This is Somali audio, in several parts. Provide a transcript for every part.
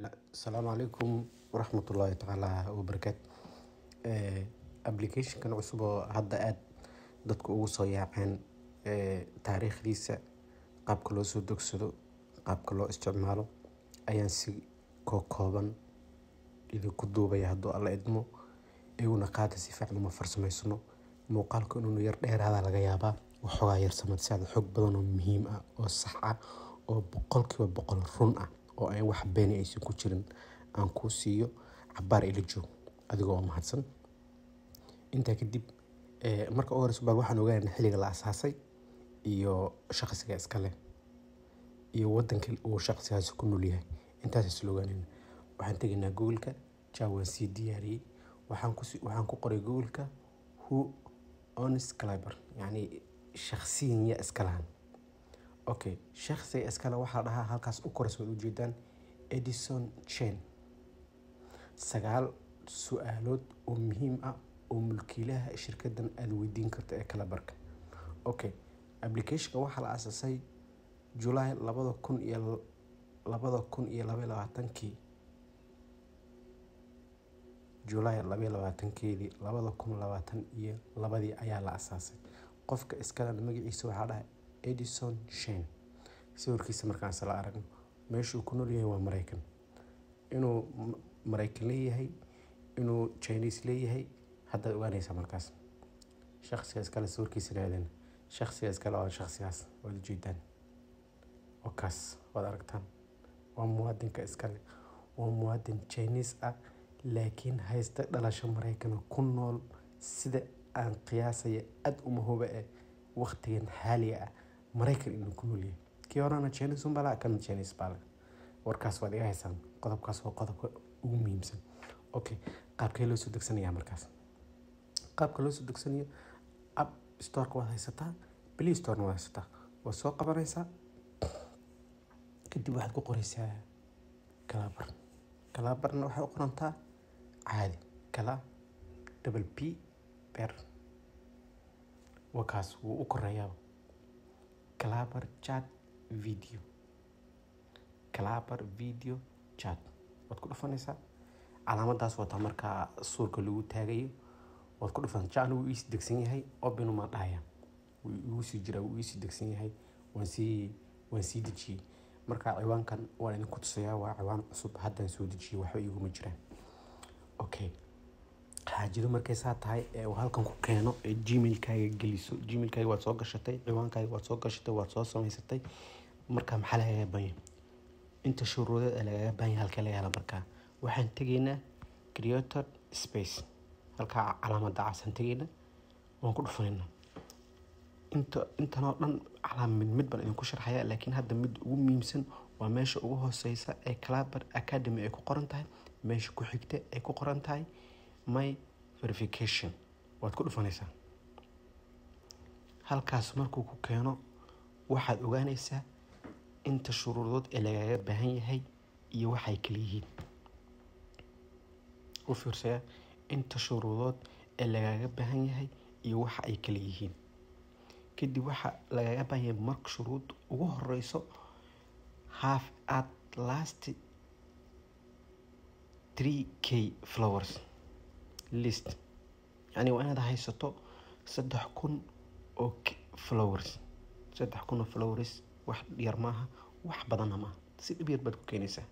Asalaamu calaykum waraxmatullaahi tacaala wabarakaatu. Application-kan cusub oo hadda aad dadku ugu soo yaaceen, taariikhdiisa, qaabka loo soo degsado, qaabka loo isticmaalo ayaan si kooban idinku duubaya hadduu Alla idmo. Iguna qaata, si fiican uma farsamaysano muuqaalku, inuu yar dheeraada laga yaabaa waxoogaa yar samad si aad xog badan oo muhiim ah oo sax ah oo 100% run ah oo aan wax beeni aysan ku jirin aan kuu siiyo. Cabaar ila joog adigoo oo mahadsan. Intaa kadib, marka ugu horeyso bal waxaan ogaanaynaa xilliga la asaasay iyo shaqsiga iska leh iyo wadanka uu shaqsigaasi ku nool yahay. Intaas isla ogaanayna. Waxaan tegaynaa Google-ka. Ja, waan sii diyaariyey. Waxaan ku qoray Google-ka "Who owns Clapper", yacni shakhsiyan yaa iska lahan. Okay, shakhsiga iskale waxaa la dhahaa, halkaas u koraysa waad ujeedaan, Edison Chen. 9 su-aalood oo muhiim ah oo mulkiilaha shirkaddan aada weydiin karta ee Clapper-ka. Okay, applicationka waxaa la aasaasay July 2022-kii, July 22-keedii 2022-dii ayaa la asaasay. Qofka iskalena magaciisa waxaa dhahay Edison Chen. Sawirkiisa markaan isla aragno, meeshuu ku nool yahay waa Maraykan. Inuu Maraykan leeyahay, inuu Chinese leeyahay haddaad ogaanaysaa markaas. Shakhsiga iskale sawirkiisa raadina. Shakhsiga iskale waa shakhsigaas, waad ujeedaan, oo kaas waad aragtaan. Waa muwaadinka iskale, waa muwaadin Chinese ah laakiin haysta dhalasho Maraykan, ku nool, sida aan qiyaasaya, aad uma huba eh, waqtigan xaaliga ah Maraykan inuu ku nool yahay. Kii horena Chinese un baa lahaa, kana Chinese baa lahaa. Warkaas waad iga haysaan. Qodobkaas waa qodobka ugu muhiimsan. Okay, qaabkee loo soo degsanayaa markaas? Qaabka loo soo degsanayo, App Storeka waad haysataa, Play Storena waad haysataa. Waad soo qabanaysaa, kadib waxaad ku qoraysaa Clapper. Clapperna waxay u qorantaa caadi, kala double p ber. Waa kaas, wuu u koreeyaa, Clapper Chat Video. Clapper Video Chat waad ku dhufanaysaa. Calaamadaas wataa markaa suurka lagu taagayo waad ku dhufan. Ja, wuu iisi degsan yahay. Open umaan dhahaya, wuu igu sii jiraa, wuu iisii degsan yahay, waan sii dejiyey. Marka ciwaankan waan idinku tusayaa, waa ciwaan cusub, haddaan soo dejiyey, waxba iguma jiraan. Okay, xaajadu markay saa tahay ee uu halkan ku keeno ee Gmailkaaga geliso, Gmailkaaga waad soo gashatay, ciwaankaaga waad soo gashatay, waad soo samaysatay. Marka maxaa lagaga baahan yahay? Inta shuruudeed ee lagaga baahan yahay halkee laga hela? Markaa waxaan tegaynaa Creator Space, halkaa calaamada casaan tegaynaa, waan ku dhufanaynaa. Intan oo dhan calaam mid mid baan idinku sharxayaa, laakiin hadda mid ugu muhiimsan waa meesha ugu hooseysa ee Clapper Academy ay ku qoran tahay, meesha ku xigta ay ku qoran tahay My Verification. Waad ku dhufanaysaa. Halkaas markuu ku keeno, waxaad ogaanaysaa inta shuruudood ee lagaga baahan yahay iyo waxay kala yihiin. U fiirsaya, inta shuruudood ee lagaga baahan yahay iyo waxa ay kala yihiin. Kadib waxa lagaga baahan yahay, marka shuruud ugu horeyso, have at least 3K followers list, yani waa inaad haysato 3000 oo followers. 3000 oo followers wax yar maaha, wax badanna maaha, si dhib yar baad ku keenaysaa.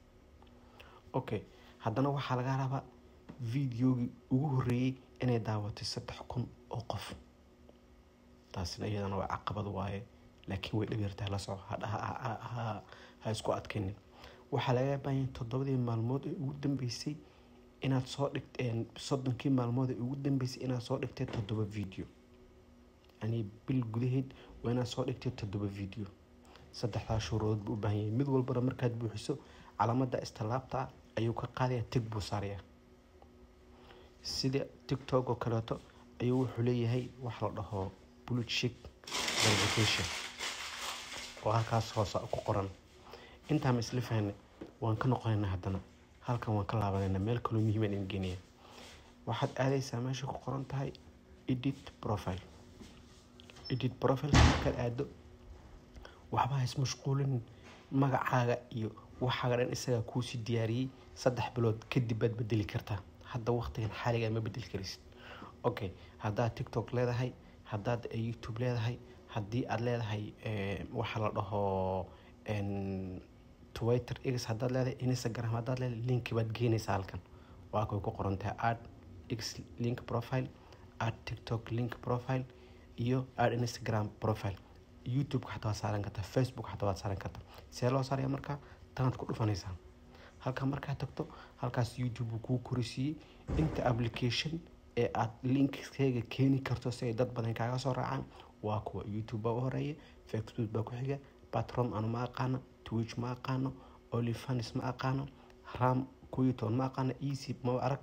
Okay, haddana waxaa laga rabaa videogii ugu horreeyey inay daawatay 3000 oo qof. Taasina iyadana waa caqabad waaye, laakiin way dhib yartahay. La soco, ha isku adkaynin. Waxaa laga baahan yahay 7-dii maalmood ee ugu dambeysay inaad soo dhigt, 30-kii maalmood ee ugu dambeysay inaad soo dhigtay 7 video. Yani bil gudaheed waa inaad soo dhigtay 7 video. Saddexdaa shuruudood buu u baahan yahay. Mid walbana markaad buuxiso, calaamada istallaabta ayuu ka qaadaya, tick buu saaraya. Sida TikTok oo kaleeto ayuu wuxuu leeyahay wax la dhaho blue check verification oo halkaas hoose ku qoran. Intaa ma isla fahnay? Waan ka noqonaynaa haddana, halkan waan ka laabanaynaa, meel kaloo muhiim aan idin geenaya. Waxaad aadaysaa meesha ku qoran tahay Edit Profile. Edit Profile markaad aado, waxba ha ismashquulin magacaaga iyo Waxaaga dhan isagaa kuusii diyaariyey. 3 bilood kadib baad bedeli kartaa. Hadda waqtigan xaaliga ma bedeli karaysid. Okay, haddaad TikTok leedahay, haddaad YouTube leedahay, haddii aad leedahay waxa la dhaho Twitter X, haddaad leedahay Instagram, haddaad leedahay, linki baad geynaysaa halkan. Waa kay ku qoran tahay add X link profile, add TikTok link profile iyo add Instagram profile. YouTube xataa waad saaran kartaa, Facebook xataa waad saaran kartaa. See loo saaraya markaa? Tanaad ku dhufanaysaa. Halkan markaad tagto, halkaas YouTube uu kuu korisiiyey inta application ee aad linkkeega keeni karto si ay dad badan kaaga soo raacaan. Waa kuwa: YouTube baa u horeeya, Facebook baa ku xiga, Patreon anu ma aqaano, Twitch ma aqaano, OnlyFans ma aqaano, ram 11 ma aqaano, ec ma arag,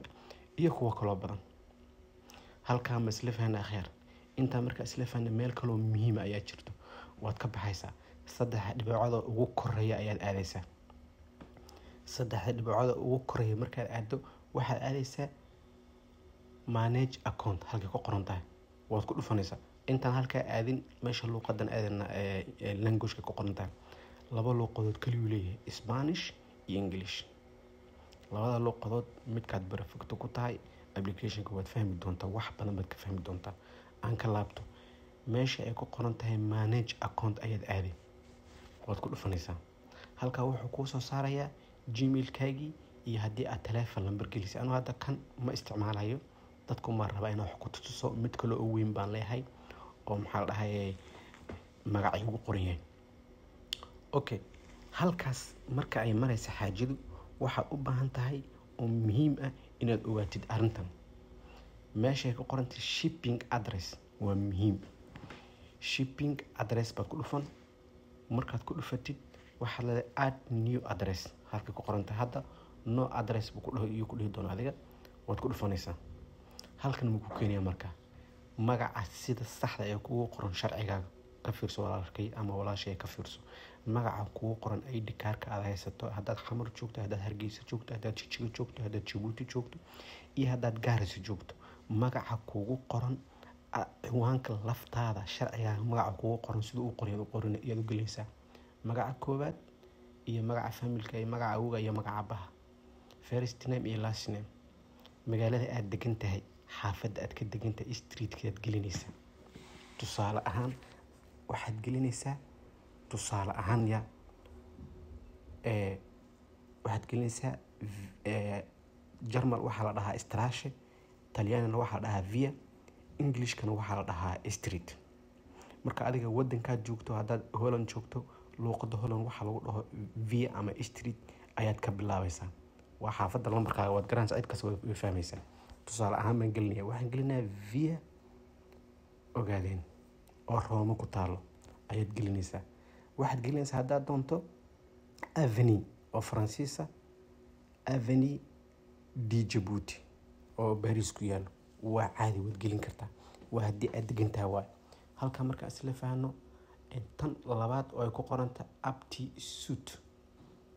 iyo kuwo kaloo badan. Halkaa ma isla fahna? Kheer, intaa markaa isla fahna, meel kaloo muhiima ayaa jirto. Waad ka baxaysaa, saddexa dhibcoda ugu koreeya ayaad aadaysaa. Saddexda dhibcoda ugu koreeya markaad aado, waxaad aadaysaa manage account halkay ku qoran tahay, waad ku dhufanaysaa. Intaan halkaa aadin, meesha luuqadan aadana, languageka ku qoran tahay, laba luuqadood kaliyuu leeyahay, Spanish iyo English. Labada luuqadood midkaad perfect ku tahay applicationka waad fahmi doontaa, wax badan baad ka fahmi doontaa. Aan ka laabto. Meesha ay ku qoran tahay manage account ayaad aaday, waad ku dhufanaysaa. Halkaa wuxuu kuu soo saarayaa Gmailkaagii iyo haddii aad telephone number gelisay. Anu hadda kan ma isticmaalayo, dadku maa rabaa inaa wax ku tutuso. Mid kale oo weyn baan leeyahay oo maxaa la dhahay magacay ugu qoran yahay. Okay, halkaas marka ay maraysa xaajadu, waxaad u baahan tahay oo muhiim ah inaad ogaatid arrintan. Meeshay ku qorantay shipping address waa muhiim. Shipping address baad ku dhufan. Markaad ku dhufatid, waxaad leedahay add new address halkay ku qorantahay. Hadda no address buu ku dhaho ku dhihi doona adiga. Waad ku dhufanaysaa. Halkan muu ku keenaya marka magaca sida saxda ee kugu qoran sharcigaaga. Ka fiirso, walaalkay ama walaashay, ka fiirso magaca kugu qoran ID kaarka aad haysato. Haddaad Xamar joogto, haddaad Hargeysa joogto, haddaad Jijiga joogto, haddaad Jabuuti joogto iyo haddaad Gaarisa joogto, magaca kugu qoran ciwaanka laftaada, sharcigaaga, magaca kugu qoran siduu u qoran qoran iyaad u gelinaysaa. Magaca koowaad iyo magaca familka iyo magaca awowga iyo magaca aabbaha, first name iyo last name, magaalada aad degan tahay, xaafadda aad ka degan tahay, streetkaad gelinaysaa. Tusaale ahaan waxaad gelinaysaa, tusaale ahaan ya, waxaad gelinaysaa Jarmal waxaa la dhahaa Straße, Talyaanina waxaa la dhahaa via, Englishkana waxaa la dhahaa street. Marka adiga wadankaad joogto, haddaad Holland joogto, luuqada Holland waxaa lagu dhaho via ama street ayaad ka bilaabaysaa. Waa xaafadda lambarkaaga, waad garanaysaa, cid kasta way fahmaysaa. Tusaale ahaan baan gelinaya, waxaan gelinayaa Via Ogaadeen oo Rooma ku taalo ayaad gelinaysaa. Waxaad gelinaysaa haddaad doonto avenue oo Faransiisa, Avenue de Djibouti oo Paris ku yaalo, waa caadi, waad gelin kartaa. Waa haddii aad degan tahay waay. Halka markaa isla fahno, tan labaad oo ay ku qoranta apti suit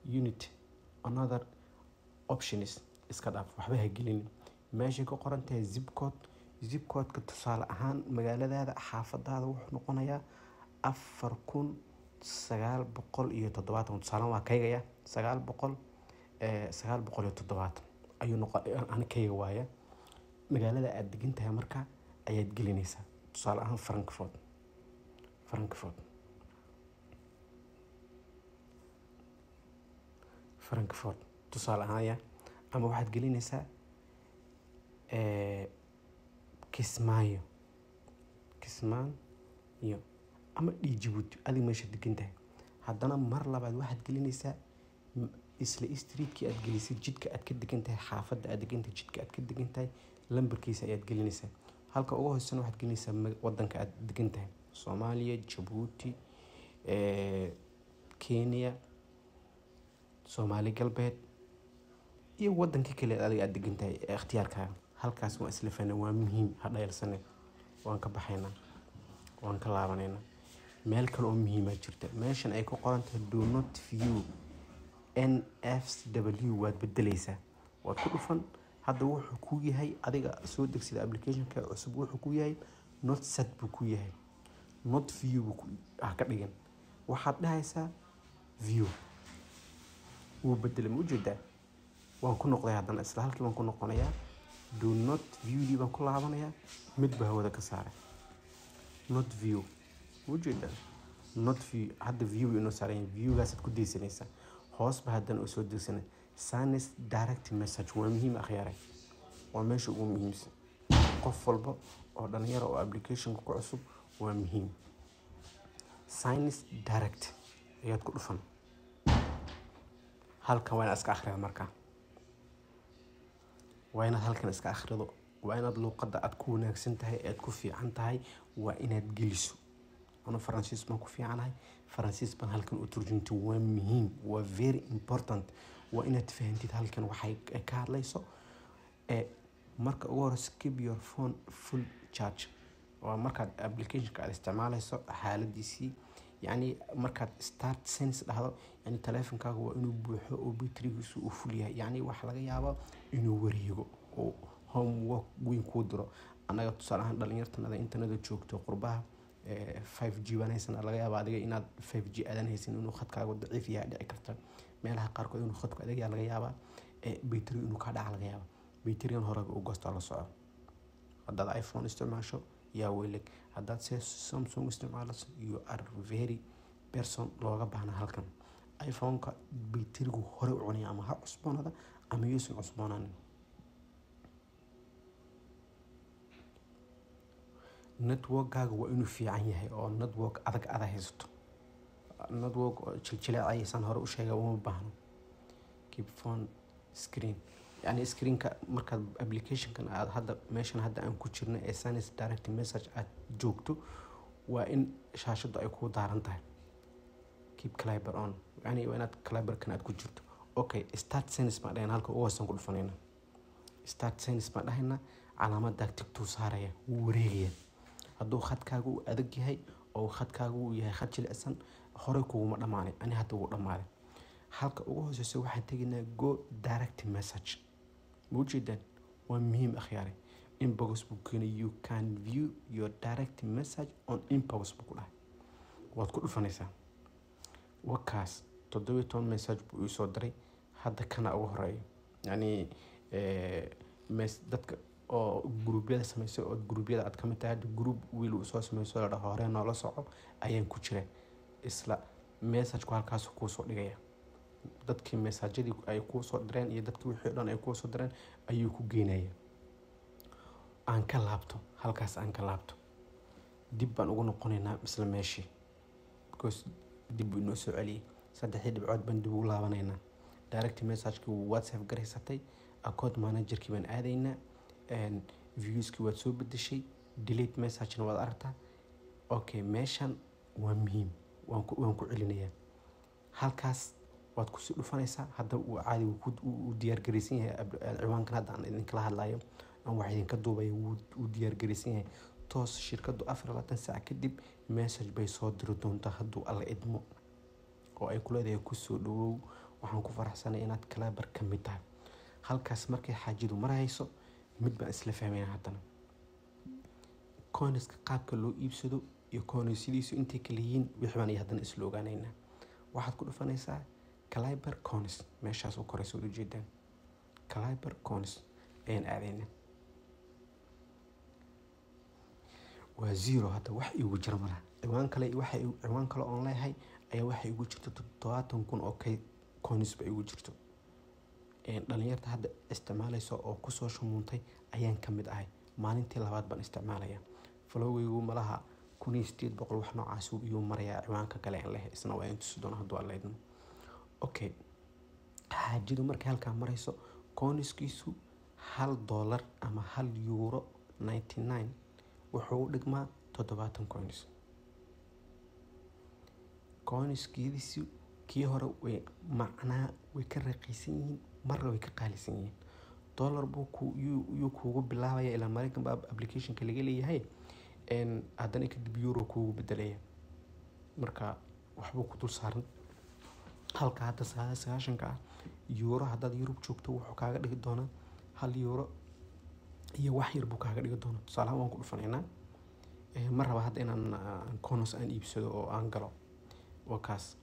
unit another options, iska dhaaf, waxba ha gelinin. Meeshay ku qoran tahay zip code, zip codeka tusaale ahaan magaaladaada, xaafadaada wuxuu noqonayaa 4970. Tusaale waa kaygaya 900, 970 ayuu noqon ani kayga waaya. Magaalada aad degan tahay marka ayaad gelinaysaa. Tusaale ahaan Frankfurt, Frankfurt, Frankfurt tusaale ahaan ya. Ama waxaad gelinaysaa Kismaayo, Kismaayo ama Djibouti, adiga meesha degan tahay. Haddana mar labaad waxaad gelinaysaa isla streetkii aad gelisay, jidka aad ka degan tahay, xaafadda aad degan tahay, jidka aad ka degan tahay lambarkiisa ayaad gelinaysaa. Halka ugu hoosena waxaad gelinaysaa wadanka aad degan tahay: Soomaaliya, Jabuuti, Kenya, Soomaali Galbeed iyo wadankii kale adiga aad degan tahay ee ikhtiyaarkaaga. Halkaas waa isla fahna, waa muhiim, ha dhayalsane. Waan ka baxaynaa, waan ka laabanaynaa. Meel kale oo muhiima jirta, meeshan ay ku qoran tahay do not view NFW, waad bedeleysaa, waad ku dhufan. Hadda wuxuu ku yahay, adiga soo degsida applicationka cusub, wuxuu ku yahay not set buu ku yahay, not view buu ha ka dhigan. Waxaad dhahaysaa view. Wuu bedelay, ma ujeedaa? Waan ku noqday haddana, isla halkii baan ku noqonayaa. Do not viewdii baan ku laabanayaa. Mid baa hawada ka saaray, not view, ma ujeedaa? Not view. Hadda view inoo saaran yahay, viewgaasaad ku daysanaysaa. Hoos ba haddana u soo degsanay. Send direct message waa muhiim, akhyaaray, waa meesha ugu muhiimsan. Qof walba oo dhalinyaro oo applicationka ku cusub waa muhiim. Send direct ayaad ku dhufan. Halkan waa inaad iska akhrida. Markaa waa inaad halkan iska akhrido, waa inaad luuqadda aad ku wanaagsan tahay, aad ku fiican tahay, waa inaad geliso. Anu Faransiis baan ku fiicanahay, Faransiis baan halkan u turjunto. Waa muhiim, waa very important. Waa inaad fahantid halkan waxay ka hadlayso. Marka ugu horeyso, keep your phone full charge. Waa markaad applicationka aad isticmaaleyso xaaladiisii, yacni markaad start send dhahdo, yani taleefonkaaga waa inuu buuxo oo baterigiisu uu full yahay. Yacni waxaa laga yaabaa inuu wareego oo homework weyn kuu diro. Annaga tusaale ahaan dhalinyartanada internet joogto qurbaha, 5G baan haysan. Laga yaaba adiga inaad 5G aadan haysan, inuu khadkaagu daciif yahay dhici karta. Meelaha qaarkood inuu khadku adag yahay laga yaabaa, bayterigu inuu kaa dhaca laga yaaba, bayterigan horeba u goostaa. La soco, haddaad iPhone isticmaasho yaa weyleg, haddaad se Samsung isticmaalaso, you are very person looga baahna halkan. iPhone-ka bayterigu hore u cunaya, ama ha cusboonada ama yuusan cusboonaanin. Networkaaga waa inuu fiican yahay oo network adag ada haysato. Network oo jiljileecaysan hore u sheegay uma baahno. Keep phone screen, yani screenka markaad applicationkan aad hadda meeshan hadda aan ku jirno ee send direct message aad joogto, waa in shaashadu ay kuu daaran tahay. Keep Kaliber on, yani waa inaad Kaliberkan aad ku jirto. Okay, start send baan dhahayna. Halka ugu hoosan ku dhufanayna, start send baan dhahaynaa. Calaamadaa tigtuu saaraya, wuu wareegaya. Hadduu khadkaagu uu adag yahay oo khadkaagu uu yahay khad jilicsan, horey kuguma dhammaanay. Ani hadda wuu dhammaaday. Halka ugu hooseysa waxaan tegaynaa go direct message. Ma ujeedaan? Waa muhiim, akhyaare. Inbox buu keenay. "You can view your direct message on inbox" buu ku dhahay. Waad ku dhufanaysaa. Wakaas, 17 message buu iisoo diray. Hadda kana ugu horeeyo, yacni dadka oo gruubyada sameysay oo gruubyada aad kamid tahay. Hadda group wiil uu soo sameyso la dhaho "Hore noola soco" ayaan ku jira. Isla messageku halkaas kuusoo dhigaya. Dadkii messajadii ay kuusoo direen iyo dadkii wixii o dhan ay kuusoo direen ayuu ku geynaya. Aan ka laabto halkaas, aan ka laabto. Dib baan ugu noqonaynaa isla meeshii, because dib buu inoo soo celiyey. Saddexdii dhibcood baan dib ugu laabanaynaa. Direct messagekii waad save garaysatay, account managerkii baan aadaynaa, viewskii waad soo bedeshay, delete messagena waad aragtaa. Okay, meeshan waa muhiim, waan ku celinayaa. Halkaas waad kusii dhufanaysaa. Hadda uu caadi uu diyaar garaysan yahay ciwaankan hadda aan idinkala hadlayo, aan wax idinka duubayo, wuu diyaar garaysan yahay. Toos shirkaddu 24 saac kadib message bay soo diri doontaa, hadduu Alla idmo, oo ay ku leedahay "Kusoo dhawow, waxaan ku faraxsanay inaad Kaliber ka mid tahay." Halkaas markay xaajidu marayso, mid baan isla fahmayna haddana: coinska qaabka loo iibsado iyo coinsyadiisu intay kala yihiin, wixii baan iyo haddana isla ogaanaynaa. Waxaad ku dhufanaysaa Kaliber coins meeshaas u koraysa. Waad ujeedaan, Kaliber coins ayaan aadaynaa. Waa zero hadda, wax iigu jira malaha. Ciwaan kale, waxa ciwaan kale oon leeyahay ayaa waxa igu jirto 70,000 oo kay coins ba igu jirto. Dhalinyarta hadda isticmaalaysa oo kusoo shumuuntay ayaan ka mid ahay. Maalintii labaad baan isticmaalaya. Followgaygu malaha 1800 wax noocaas iyuu marayaa. Ciwaanka kale aan lehay isna waa in tusi doona, hadduu Alla idmo. Okay, xaajidu markay halkaa marayso, coinskiisu $1 ama €1.99 wuxuu u dhigmaa 70 coins. Coinskiisu kii hore way macnaa way ka raqiisan yihiin, marna way ka qaalisan yihiin. Dollar buu ku yuu kuugu bilaabaya, ilaa Maraykan baa applicationka laga leeyahay. Haddana kadib euro kuugu bedelaya. Marka waxbuu ku dul saaran. Halka hadda 99-ka ah euro, haddaad Yurub joogto, wuxuu kaaga dhigi doonaa €1 iyo wax yar buu kaaga dhigi doonaa. Tusaalahaan waan ku dhufanaynaa. Ma raba hadda inaan coins aan iibsado oo aan galo. Waa kaas,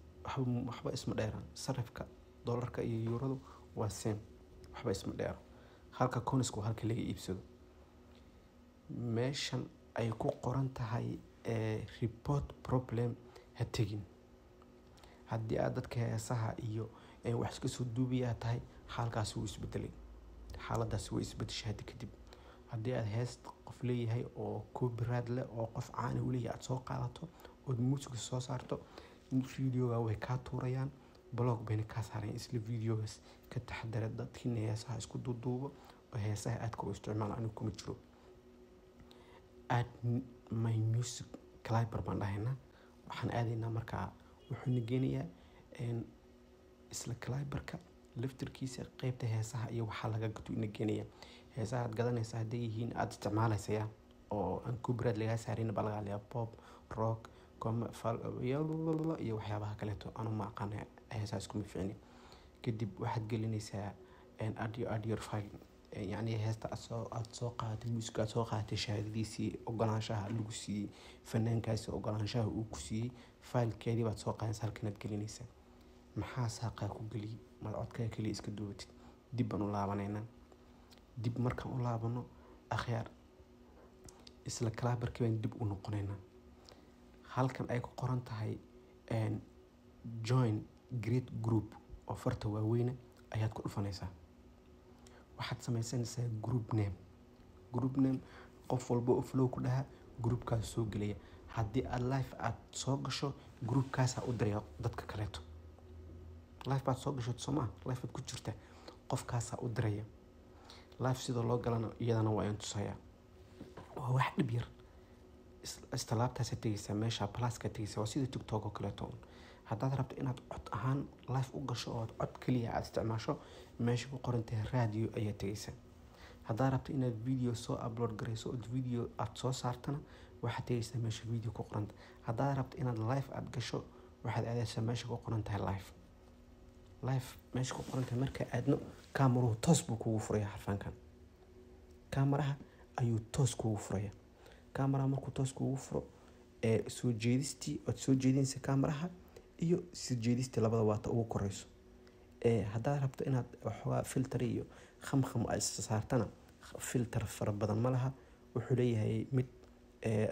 waxba isma dheeraan sarifka. Dollarka iyo euradu waa same, waxba isma dheero. Halka coinsku halka laga iibsado, meeshan ay ku qoran tahay report problem ha tegin. Haddii aad dadka heesaha iyo wax iska soo duubayaa tahay, xaalkaasi wuu isbedelay, xaaladaasi way isbedeshay hadda kadib. Haddii aad hees qof leeyahay oo copyright leh oo qof caani u leeyahay aad soo qaadato ood music soo saarto, videoga way kaa tuurayaan, block bayna kaa saarayaan isla videogaas. Ka taxadara dadkiina heesaha isku duuduubo oo heesaha aadka u isticmaala, anigu kuma jiro. Add my music Clapper baan dhahaynaa. Waxaan aadaynaa markaa, wuxuuna geenayaa isla Clapperka laftirkiisa, qeybta heesaha iyo waxaa laga gato ina geenaya. Heesaha aad gadanaysa hadday yihiin aada isticmaalaysa ya oo aan copyright lagaa saarin baa laga hadlayaa, pop, rock iyo waxyaabaha kaleeto. Anu ma aqaan, heesaha iskuma ficni. Kadib waxaad gelinaysaa add your file, yacni heesta aad soo qaadatay, music aad soo qaadatay, shahaadadiisii ogolaanshaha lagu siiyey, fanaankaasi ogolaanshaha uu ku siiyey, filekeedii baad soo qaadanaysa, halkanaad gelinaysaa. Maxaa saaqaa ku geliyey? Maad codkaaga keliya iska duubatid? Dib baan u laabanaynaa. Dib markaan u laabano, akhyaar, isla Clapperkii baan dib u noqonaynaa. Halkan ay ku qoran tahay "Join create group" oo farta waaweyne ayaad ku dhufanaysaa. Waxaad sameysanaysaa group name. Group name, qof walba oo follow ku dhaha groupkaas soo gelaya. Haddii aad live aad soo gasho, groupkaasaa u diraya dadka kaleeto. Live baad soo gasho, soo maa? Live baad ku jirta, qofkaasaa u diraya. Live sida loo galana iyadana waa in tusayaa, waa wax dhib yar. Istilaabtaasa tegeysaa, meesha pluska tegeysaa, waa sida TikTok oo kaleeto un. Haddaad rabto inaad cod ahaan live u gasho oo cod keliya aad isticmaasho, meesha ku qoran tahay radio ayaa tegeysaa. Haddaad rabto inaad video soo upload garayso oo video aad soo saartana, waxaad tegeysaa meesha video ku qoranta. Haddaad rabto inaad live aad gasho, waxaad aadaysaa meesha ku qoran tahay live. Live meesha ku qoran tahay markaa aadno, kaamaruhu toos buu kugu furaya. Xarfaankan kaamaraha ayuu toos kugu furaya. Kaamaraha markuu toos kugu furo, ee soo jeedistii ood soo jeedinaysa kaamaraha iyo soo jeedistii labada waata ugu koreyso. Ee haddaad rabto inaad waxoogaa filter iyo khamkham aad isa saartana, filter fara badan ma laha. Wuxuu leeyahay mid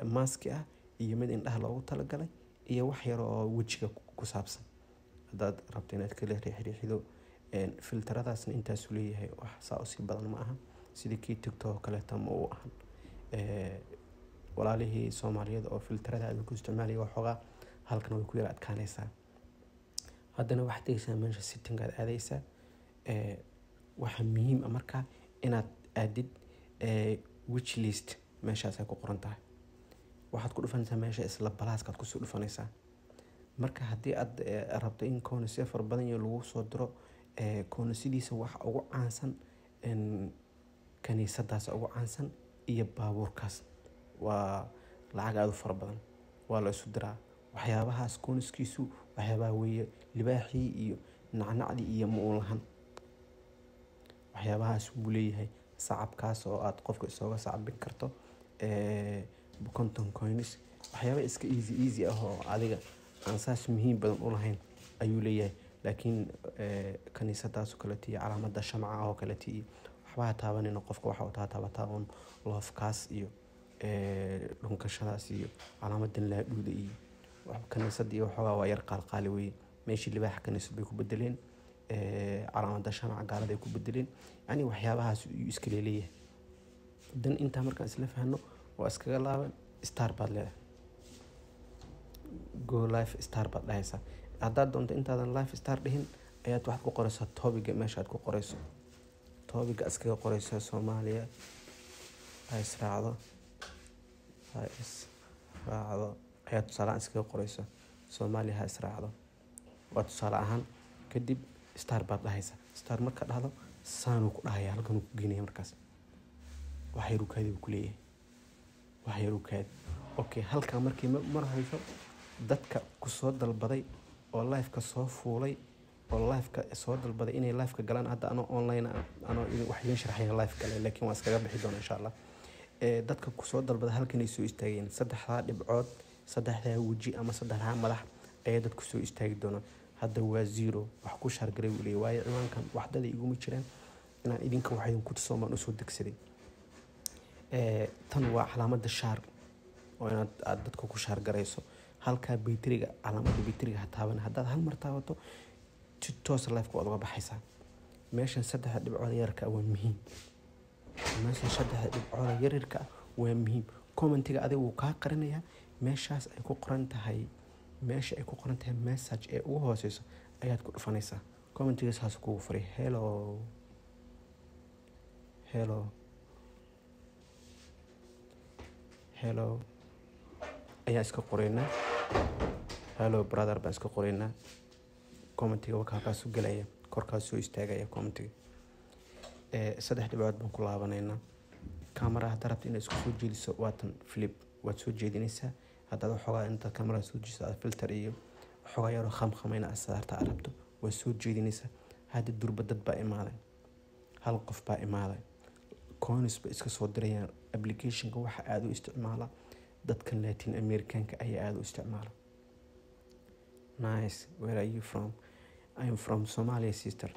maski ah iyo mid indhaha loogu talagalay iyo wax yar oo wejiga ku saabsan. Haddaad rabto inaad kala riixriixido, filteradaasna intaasuu leeyahay, wax saa usii badan ma aha, sidii kii TikTok oo kaleeto ma uu ahan. Walaalihii Soomaaliyeed oo filterada aad ku isticmaalaya, waxoogaa halkan way ku yara adkaanaysaa. Haddana waxaad tegeysaa meesha setting aad aadaysaa. Waxaa muhiim ah markaa inaad aadid wishlist, meeshaas ay ku qoran tahay. Waxaad ku dhufanaysaa meesha isla pluskaad kusoo dhufanaysaa. Marka haddii aad rabto in coinsyo fara badan iyo lagu soo diro, coinsyadiisa waxa ugu caansan kaniisadaas ugu caansan iyo baabuurkaas, waa lacag aada u fara badan, waa la isu diraa waxyaabahaas. Coinskiisu waxyaabaha weeye, libaaxii iyo nacnacdii iyo ma uun lahan. Waxyaabahaas buu leeyahay, sacabkaas oo aad qofka isooga sacbin karto, 50 coins, waxyaaba iska easy easy ah oo adiga aan saas muhiim badan u lahayn ayuu leeyahay. Laakiin kaniisadaas oo kaleeto iyo calaamada shamca oo kaleeto iyo waxbaha taabanina. Qofka waxa uu taabataa un loofkaas iyo dhunkashadaas iyo calaamadan laadhuuda iyo kaniisada iyo waxoogaa waa yar qaalqaali weye. Meeshii libaaxa kaniisad bay ku bedeleen, calaamada shamaca gaalada ay ku bedeleen, yani waxyaabahaas iyuu iska leeleeyahay. Dan intaa markaan isla fahno, waa iskaga laaban, start baad leedahay, go live start baad dhahaysaa. Haddaad doonto, intaadan live start dhihin ayaad waxaad ku qoraysaa topicga. Meesha aad ku qorayso topicga iskaga qoraysaa, "Soomaaliya ha israacdo, ha israacdo" ayaad tusaale ahaan iskaga qoraysaa. "Soomaaliya ha israacdo" waa tusaale ahaan. Kadib start baad dhahaysaa. Start markaa dhahdo, saanuu ku dhahaya, halkanuu ku geenaya. Markaas wax yaruu kaadi buu ku leeyahay, wax yaruu kaadi. Okay, halkaa markii mar hayso, dadka kusoo dalbaday oo liveka soo fuulay oo liveka soo dalbaday inay liveka galaan, hadda anoo online anoo wax idiin sharxaya live galay, laakiin waan iskaga bixi doona insha Allah. Dadka kusoo dalbaday halkanay soo istaageen. Saddexdaa dhibcood, saddexdaa weji ama saddexdaa madax ayaa dadku soo istaagi doonaan. Hadda waa zero wax ku share garay uu leeyahay, waayo ciwaankan waxdada iguma jiraan. Inaan idinka wax idinku tuso baan usoo degsaday. Tan waa calaamadda share oo inaad aad dadka ku share garayso. Halkaa bayteriga, calaamadda bayteriga ha taaban. Haddaad hal mar taabato, si toos live-ka waad uga baxaysaa. Meeshan saddexda dhibcood yararka ah waa muhiim. Meeshan saddexda dhibcood yaryarka ah waa muhiim. Commentiga adiga wuu kaa qarinayaa. Meeshaas ay ku qoran tahay, meesha ay ku qoran tahay message ee ugu hooseyso ayaad ku dhufanaysaa. Commentiga saas kugu furay. Hello, hello, hello ayaa iska qoraynaa. Hello brother baan iska qoraynaa. Commentiga waa halkaas u gelaya, korkaas soo istaagaya commentiga. Saddex dhibcood baan ku laabanaynaa. Camera haddaad rabto inaad isku soo jeediso, waatan flip, waad soo jeedinaysaa. Haddaad waxoogaa intaad camera soo jeediso aad filter iyo waxoogaa yaroo khamkhamayna aad saarta aad rabto, waad soo jeedinaysaa. Hadda durba dad baa imaaday, hal qof baa imaaday. Coins bay iska soo dirayaan. Applicationka waxa aada u isticmaala dadkan Latin Americanka ayaa aada u isticmaala. Nice, where are you from? I am from Somalia, sister.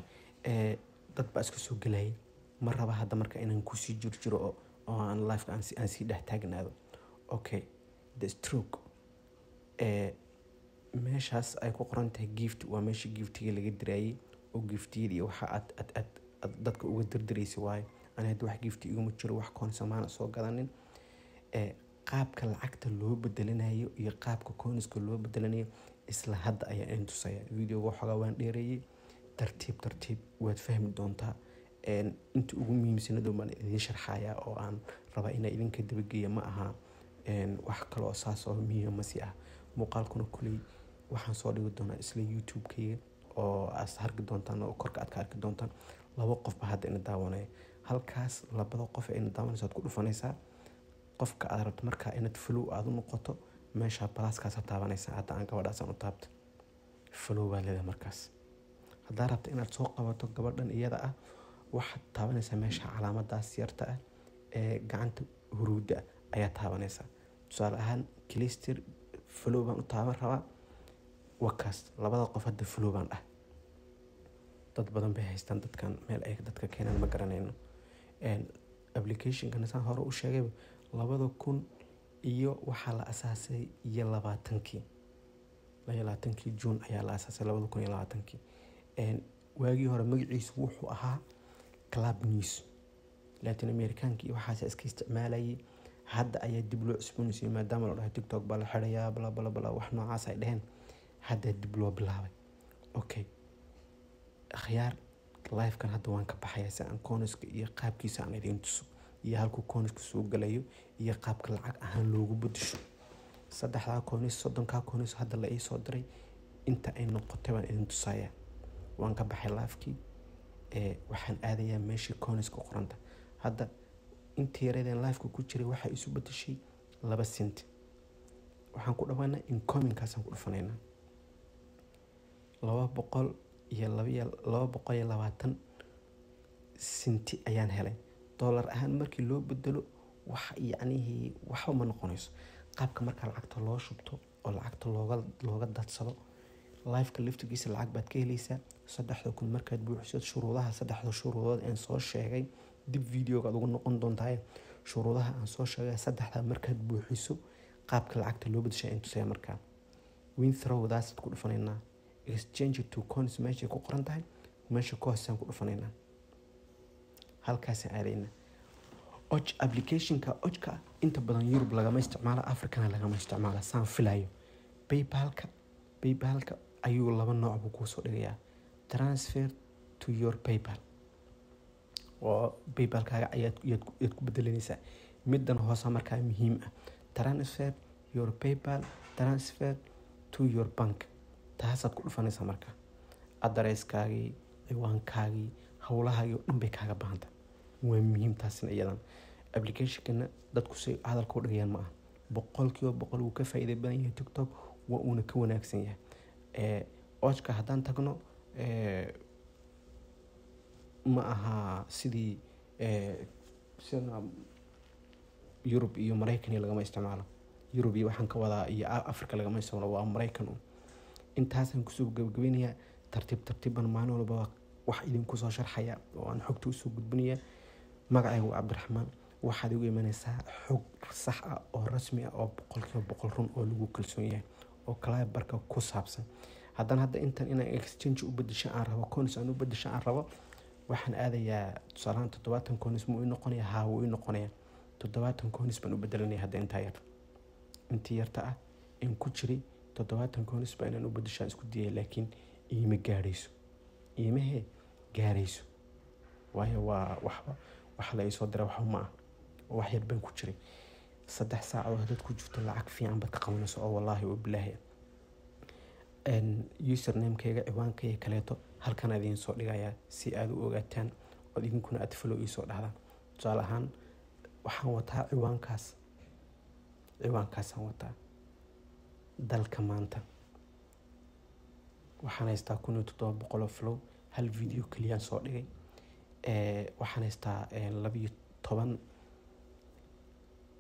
Dad baa iska soo gelaya. Ma raba hadda marka inaan kusii jirjiro oo aan liveka aan sii dhex taagnaado. Okay, the stroke, meeshaas ay ku qoran tahay gift waa meesha giftiga laga diraayay oo giftiyada iyo waxa aad dadka uga dirdiraysa waaye. Ani hadda wax gifti iguma jiro, wax coins maana soo gadanin. Qaabka lacagta loo bedelanayo iyo qaabka coinska loo bedelanayo isla hadda ayaa idin tusaya. Videoga waxoogaa waan dheereeyay. Tartiib tartiib waad fahmi doontaa. Inta ugu muhiimsanado baan idin sharxayaa oo aan rabaa inaa idinka dabageeya. Ma aha wax kale oo saas oo muhiima masi ah. Muuqaalkuna kuley waxaan soo dhigi doonaa isla YouTube-kayga oo aad arki doontaan oo korka aad ka arki doontaan. Laba qof baa hadda ina daawanaya. Halkaas labada qof ee ina daawanaysa aad ku dhufanaysaa. Qofka aad rabto markaa inaad follow aad u noqoto, meesha pluskaas taabanaysaa. Hadda aan gabadhaasaan u taabto, follow baa leedahay. Markaas haddaa rabto inaad soo qabato gabadhan iyada ah, waxaad taabanaysaa meesha calaamadaas yarta ah ee gacanta huruudda ah ayaa taabanaysaa. Tusaale ahaan clister follow baan u taaban rabaa. Wakaas labada qof hadda follow baan ah. Dad badan bay haystaan dadkan, meel ay dadka keenaan ma garanayno. Applicationkana saan hore u sheegay, 2000 iyo waxaa la asaasay iyo labaatankii, 22-kii June ayaa la asaasay 2020-kii. Waagii hore magaciisu wuxuu ahaa Club News. Latin Americanka iyo waxaas iska isticmaalayay. Hadda ayaa dib loo cusboonaysiiyey maadaama la dhahay TikTok baa la xirayaa, bla bla bla, wax noocaas ay dheheen. Hadda dib loo bilaabay. Okay akhyaar, livekan hadda waan ka baxayaa si aan coinska iyo qaabkiisa aan idiin tuso iyo halkuu coinska soo galayo iyo qaabka lacag ahaan loogu bedesho. Saddexdaa coins, 30-kaa coins hadda la ii soo diray, inta ay noqotay baan idin tusayaa. Waan ka baxay livekii. Waxaan aadayaa meeshii coinska qoranta. Hadda intii yareedeen liveka ku jiray waxaa isu bedeshay 2 cent. Waxaan ku dhawaanaa incomingkaasaan ku dhufanaynaa. Laba boqol iyo labiyo 220 senti ayaan helay. Dollar ahaan markii loo bedelo, wax yacnihii waxba ma noqonayso. Qaabka marka lacagta loo shubto oo lacagta looga dadsado liveka laftigiisa, lacag baad ka helaysaa. 3000 markaad buuxiso shuruudaha, saddexda shuruudood aan soo sheegay, dib videoga aad ugu noqon doontahay shuruudaha aan soo sheegay. Saddexda markaad buuxiso, qaabka lacagta loo bedeshay in tusaya. Markaa withdrawdaas ku dhufanaynaa, exchange to coins meeshay ku qoran tahay, meesha ku hoosaan ku dhufanaynaa, halkaasaan aadaynaa. Och applicationka ojka inta badan Yurub lagama isticmaalo, Africana lagama isticmaalo saan filayo. PayPalka ayuu laba nooc buu kuusoo dhigayaa: transfer to your PayPal oo PayPalkaaga ayaad ku bedelanaysaa. Middan hoose markaa muhiim ah, transfer your PayPal, transfer to your bank, taasaad ku dhufanaysaa. Marka addresskaagii, ciwaankaagii, howlahaagii oo dhan bay kaaga baahanta. Waa muhiim taasina iyadan. Applicationkana dadku say hadalka u dhigayaan ma aha. 100% wuu ka faa'iida badan yahay TikTok, waa uuna ka wanaagsan yahay. Ojka haddaan tagno, ma aha sidii sida Yurub iyo Maraykan iyo lagama isticmaalo. Yurub iyo waxaan ka wadaa iyo Africa lagama isticmaalo, waa Maraykan un. Intaasaan kusoo gabagabeynayaa. Tartiib tartiibban maalin walba wax idinku soo sharxaya oo aan xogta usoo gudbinaya. Magacayga waa Cabdiraxmaan. Waxaad igu imanaysaa xog sax ah oo rasmi ah oo 100% run oo lagu kalsoon yahay oo Kalibrka ku saabsan. Haddana hadda intan inaan exchange u bedesho aan rabo, coins aan u bedesho aan rabo, waxaan aadayaa tusaalahaan 70 coins. Muu ii noqonaya? Haa, wuu ii noqonaya. 70 coins baan u bedelanaya hadda. Intaa yar, intii yarta ah in ku jiray, 70 coins baa inaan u bedeshaan isku dayay, laakiin iima gaadhayso, iimahee gaarayso, waayo waa waxba wax la iisoo diray, waxba ma ah, wax yar baan ku jiray. 3 saacadood haddaad ku jirto, lacag fiican baad ka qabanayso oo wallaahi oo bilaahi. Usernamekayga, ciwaankayga kaleeto halkan idiin soo dhigayaa si aad u ogaataan ood idinkuna aad follow iisoo dhahdaan. Tusaale ahaan waxaan wataa ciwaankaas, ciwaankaasaan wataa dalka maanta. Waxaan haystaa 1700 oo follow, hal video keliyaan soo dhigay. Waxaan haystaa 12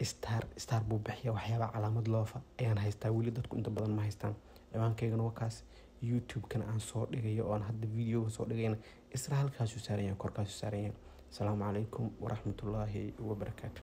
star. Star buu bixiya, waxyaaba calaamad loofa ayaan haystaa, weli dadku inta badan ma haystaan. Ciwaankaygana waa kaas. YouTube-kana aan soo dhigayo oo aan hadda videoga soo dhigayna isla halkaasuu saaran yahay, korkaasuu saaran yahay. Asalaamu calaykum waraxmatullaahi wabarakaatu.